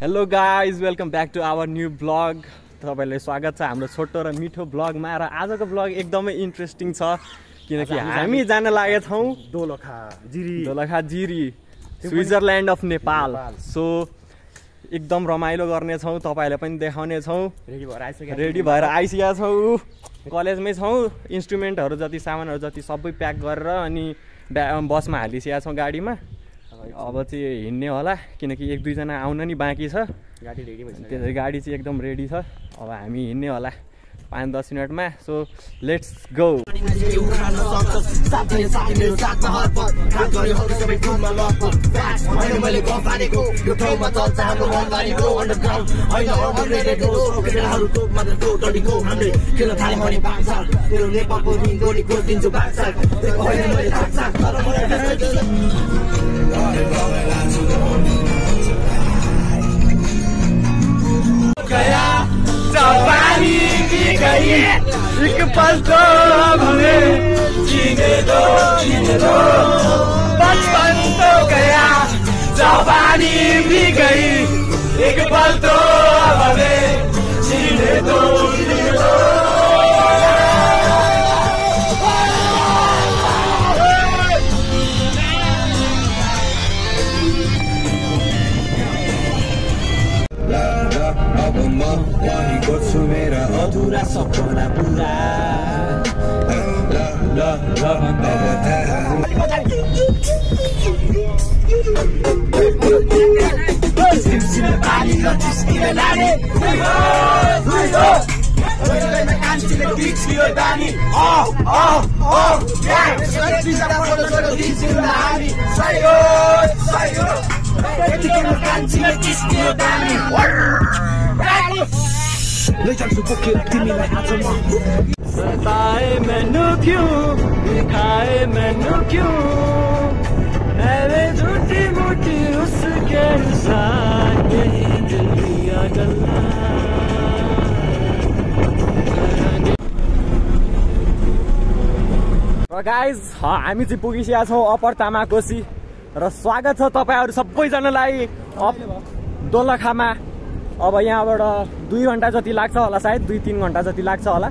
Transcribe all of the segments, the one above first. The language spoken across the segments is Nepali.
Hello guys welcome back to our new vlog. तपाईलाई स्वागत छ हाम्रो छोटो र मिठो ब्लगमा। र आजको ब्लग एकदमै इन्ट्रेस्टिङ छ किनकि हामी जान लागेका छौँ Dolakha Jiri Switzerland of Nepal. So एकदम रमाइलो गर्नेछौँ, तपाईलाई पनि देखाउनेछौँ। रेडी भएर आइसकेका छौँ, कलेजमै छौँ। इन्स्ट्रुमेन्टहरू जति सामानहरू जति सबै प्याक गरेर अनि बसमा हालिसकेका छौँ गाडीमा। अब चाहिँ हिँड्ने होला किनकि एक दुईजना आउन नि बाँकी छ। गाडी चाहिँ एकदम रेडी छ। अब हामी हिँड्ने होला 5-10 मिनटमा। So let's go. जवानी भी गई एक पल तो हमें जीने दो बचपन तो गया जवानी भी गई एक पल तो हमें जीने दो। मेरा अधूरा सपना पूरा सताए मैनू क्यों दिखाए मैनू क्यों ऐवे झूठी मूठी उसके साथ दिल दिया गल्ला। र गाइज हामी चाहिँ पुगिसकेका छौँ अप्पर तामाकोसी र स्वागत छ तपाईहरु सबैजनालाई दोलखामा। अब यहाँबाट 2 घण्टा जति लाग्छ होला, सायद 2-3 घण्टा जति लाग्छ होला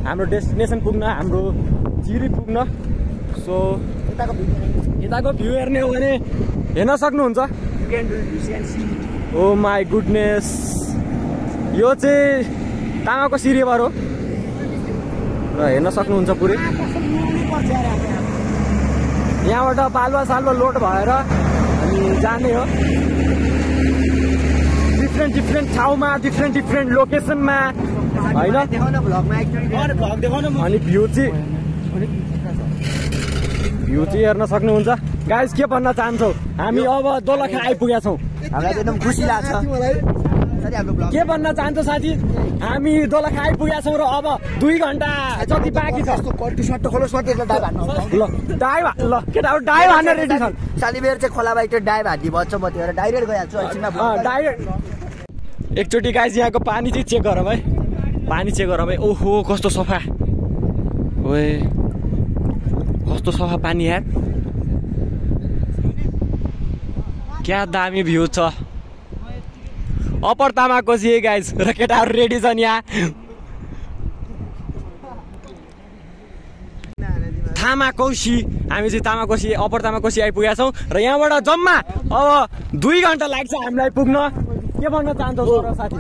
हाम्रो डेस्टिनेसन पुग्न, हाम्रो जिरी पुग्न। सो यताको भ्यू हेर्ने हो भने हेर्न सक्नुहुन्छ। ओ माई गुडनेस, यो चाहिँ तामाकोसी रिभर हो र हेर्न सक्नुहुन्छ पुरै। यहाँबाट बालुवा सालुवा लोड भएर अनि जाने हो डिफ्रेन्ट ठाउँमा, डिफ्रेन्ट लोकेसनमा होइन। अनि भ्यू चाहिँ हेर्न सक्नुहुन्छ। गाइस के भन्न चाहन्छौ, हामी अब दोलखा आइपुगेका छौँ। हामीलाई एकदम खुसी लाग्छ। के भन्न चाहन्छौ साथी, हामी दोलखा आइपुगेका छौँ र अब 2 घण्टा जति बाँकी छ। ल डाइभ ल केटाहरू डाइभ हान्न रेडी छन्। साली बेर चाहिँ खोला बाइक डाइभ हान्ने बच्छ, म त्यो डाइरेक्ट गइहाल्छु एकछिनमा। डाइरेक्ट एकचोटि गाइस यहाँको पानी चाहिँ चेक गरौँ है, पानी चेक गरौँ है। ओहो कस्तो सफा, ओए कस्तो सफा पानी यार, क्या दामी भ्यू छ। अप्पर तामाकोसी है गाइस र केटाहरू रेडी छन् यहाँ। तामाकोसी, हामी चाहिँ तामाकोसी अप्पर तामाकोसी आइपुगेका छौँ र यहाँबाट जम्मा अब 2 घण्टा लाग्छ हामीलाई पुग्न। के भन्न चाहन्छौ साथी?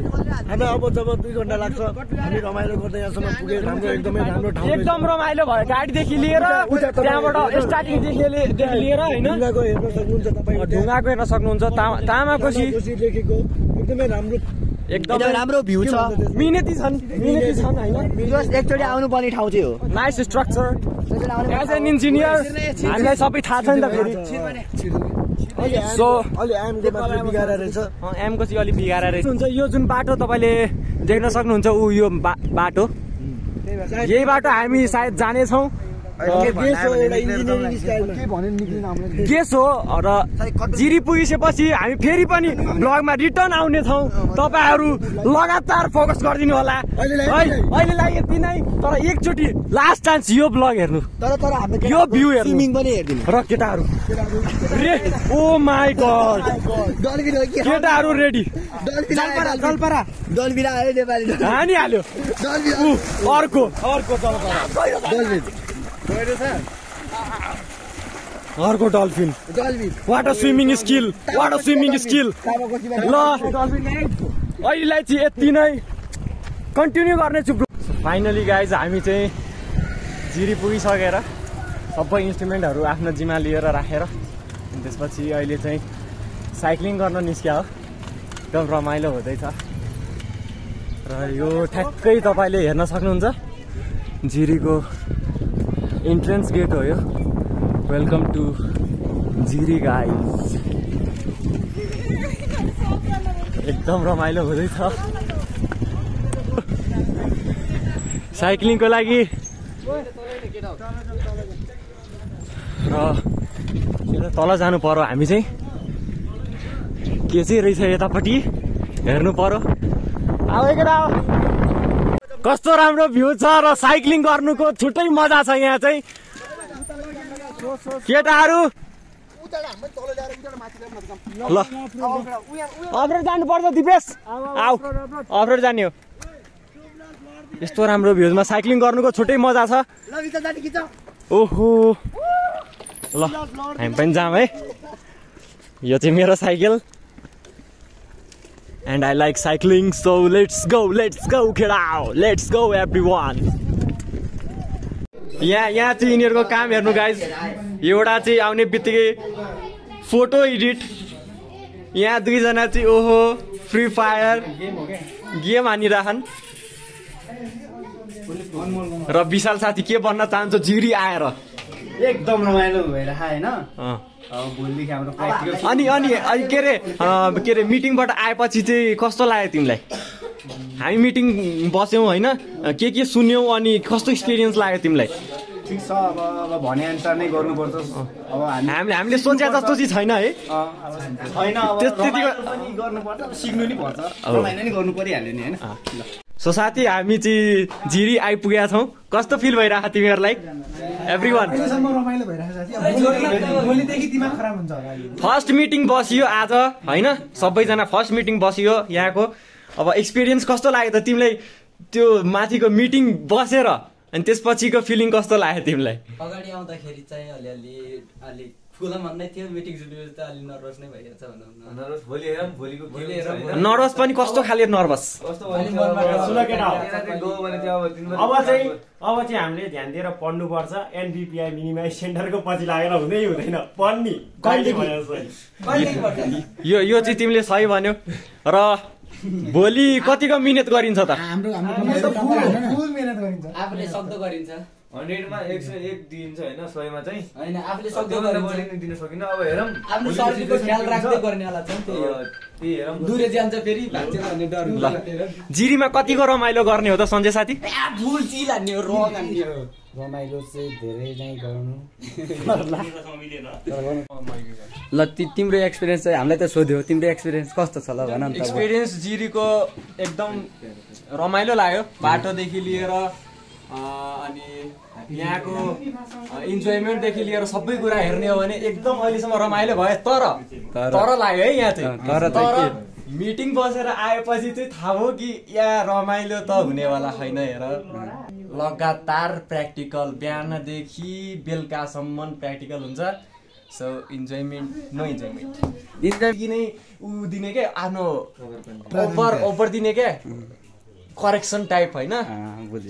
हामी अब जब 2 घण्टा लाग्छ हामी रमाइलो गर्दै यहाँसम्म पुगे। राम्रो एकदमै राम्रो ठाउँ, एकदम रमाइलो भयो। गाडीदेखि लिएर त्यहाँबाट स्टार्टिङदेखि लिएर होइन ढुङ्गाको हेर्न सक्नुहुन्छ तपाईँ, ढुङ्गाको हेर्न सक्नुहुन्छ। तामाकोसी लेखेको एकदमै राम्रो, एकदम राम्रो भ्यू छ। मिहिनेती छन् होइन। एकचोटि आउनुपर्ने ठाउँ चाहिँ हो। Nice structure. As an engineer हामीलाई सबै थाहा छ नि त फेरि। सो एमको चाहिँ अलिक बिगाएर रहेछ हुन्छ। यो जुन बाटो तपाईँले देख्न सक्नुहुन्छ ऊ यो बाटो, यही बाटो हामी सायद जानेछौँ। गेस हो र जिरी पुगिसकेपछि हामी फेरि पनि ब्लगमा रिटर्न आउने छौँ। तपाईहरु लगातार फोकस गरिदिनु होला। अहिलेलाई यति नै, तर एकचोटि लास्ट चान्स यो ब्लग हेर्नु, यो भ्यू हेर्नु र केटाहरु ओ माई गॉड केटाहरु रेडी हानि हाल्यो अर्को dolphin what a swimming skill ल अहिलेलाई चाहिँ यति नै कन्टिन्यू गर्नेछु। फाइनली गाइज हामी चाहिँ जिरी पुगिसकेर सबै इन्स्ट्रुमेन्टहरू आफ्नो जिम्मा लिएर राखेर त्यसपछि अहिले चाहिँ साइक्लिङ गर्न निस्क्या हो। एकदम रमाइलो हुँदैछ र यो ठ्याक्कै तपाईँले हेर्न सक्नुहुन्छ जिरीको इन्ट्रेन्स गेट हो यो। Welcome to Jiri guys. एकदम रमाइलो हुँदैछ साइक्लिङको लागि र तल जानु पर्यो। हामी चाहिँ के चाहिँ रहेछ यतापट्टि हेर्नु पर्यो। कस्तो राम्रो भ्यू छ र साइक्लिङ गर्नुको छुट्टै मजा छ यहाँ चाहिँ। केटाहरू ल अफरोड जानु पर्छ दिपेश, आऊ अफरोड जाने हो। यस्तो राम्रो भ्यूमा साइक्लिङ गर्नुको छुट्टै मजा छ। ओहो ल हामी पनि जाऊँ है। यो चाहिँ मेरो cycle and I like cycling, so let's go केटाउ, let's go everyone। यहाँ चाहिँ यिनीहरूको काम हेर्नु गाइज। एउटा चाहिँ आउने बित्तिकै फोटो एडिट, यहाँ दुईजना चाहिँ ओहो फ्री फायर गेम हानिरहन् र विशाल साथी के भन्न चाहन्छ जिरी आएर एकदम रमाइलो भइरहेको हैन। अनि के अरे मिटिङबाट आएपछि चाहिँ कस्तो लाग्यो तिमीलाई? हामी मिटिङ बस्यौँ होइन, के सुन्यौ अनि कस्तो एक्सपिरियन्स लाग्यो तिमीलाई? ठिक छ, अब भने अनुसार नै गर्नुपर्छ। अब हामीले सोचे जस्तो चाहिँ छैन है, छैन पनि गर्नुपर्छ, सिक्नु नि पर्छ, रमाइलो नि गर्नु परिहाल्यो नि हैन। सो साथी हामी चाहिँ जिरी आइपुगेका छौँ। कस्तो फिल भइरहेको तिमीहरूलाई एभ्रिवान? फर्स्ट मिटिङ बसियो आज होइन, सबैजना फर्स्ट मिटिङ बसियो यहाँको। अब एक्सपिरियन्स कस्तो लाग्यो त तिमीलाई त्यो माथिको मिटिङ बसेर? अनि त्यसपछिको फिलिङ कस्तो लाग्यो तिमीलाई? अगाडि आउँदाखेरि चाहिँ अलि फुला भन्दै थियो, मिटिङ सुरु त अलि नर्भस नै भइरहेछ भनौँ न। नर्भस पनि कस्तो खाले नर्भस? अब चाहिँ हामीले ध्यान दिएर पढ्नु पर्छ। एनबीपीआई मिनिमाइज सेन्टरको पछि लागेर हुँदैन पढ्ने। यो चाहिँ तिमीले सही भन्यो। र भोलि कतिको मिहिनेत गरिन्छ त? आफूले सक्दो गरिन्छ। 100 मा 101 दिन्छ हैन, 100 मा चाहिँ हैन आफूले सक्दो गरिन्छ, दिन सकिन्न। अब हेरौँ आफ्नो शरीरको ख्याल राख्दै गर्नेवाला छ। त्यही हेरौँ दुरे जान्छ फेरि भाग्छ भन्ने डर हुन्छ। जिरीमा कतिको रमाइलो गर्ने हो त सञ्जय साथी? फुल चिल हान्ने हो, रङ हान्ने हो। रमाइलो चाहिँ धेरै नै गर्नु। ल तिम्रो एक्सपिरियन्स चाहिँ हामीलाई त सोध्यो, तिम्रो एक्सपिरियन्स कस्तो छ ल भन न। एक्सपिरियन्स जिरीको एकदम रमाइलो लाग्यो, बाटोदेखि लिएर अनि यहाँको इन्जोयमेन्टदेखि लिएर सबै कुरा हेर्ने हो भने एकदम अहिलेसम्म रमाइलो भयो। तर लाग्यो है यहाँ चाहिँ, तर मिटिङ बसेर आएपछि चाहिँ थाहा हो कि यहाँ रमाइलो त हुनेवाला छैन। हेर लगातार प्र्याक्टिकल, बिहानदेखि बेलुकासम्म प्र्याक्टिकल हुन्छ। सो इन्जोयमेन्ट नो इन्जोयमेन्ट नै ऊ दिने क्या, आफ्नो ओभर दिने क्या, करेक्सन टाइप होइन।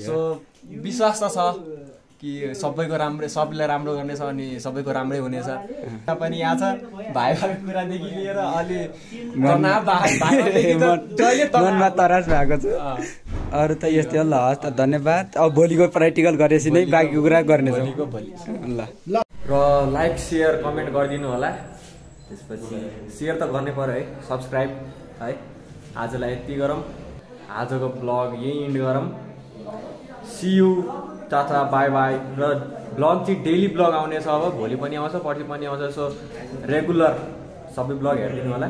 सो विश्वास त छ कि सबैको सबैलाई राम्रो गर्नेछ अनि सबैको राम्रै हुनेछ। पनि यहाँ छ भाइको कुरादेखि लिएर अलि मनमा तरास भएको छ। अरू त यस्तै हो। ल हस् त धन्यवाद। अब भोलिको प्र्याक्टिकल गरेपछि नै बाँकी कुरा गर्नेछौँ ल। र लाइक सेयर कमेन्ट गरिदिनु होला। त्यसपछि सेयर त गर्नै पर्यो है, सब्सक्राइब है। आजलाई यति गरौँ, आजको ब्लग यही इन्ड गरौँ। See you, tata, bye bye, र ब्लग चाहिँ डेली ब्लग आउनेछ अब भोलि पनि आउँछ पर्सि पनि आउँछ सो रेगुलर सबै ब्लग हेरिदिनु होला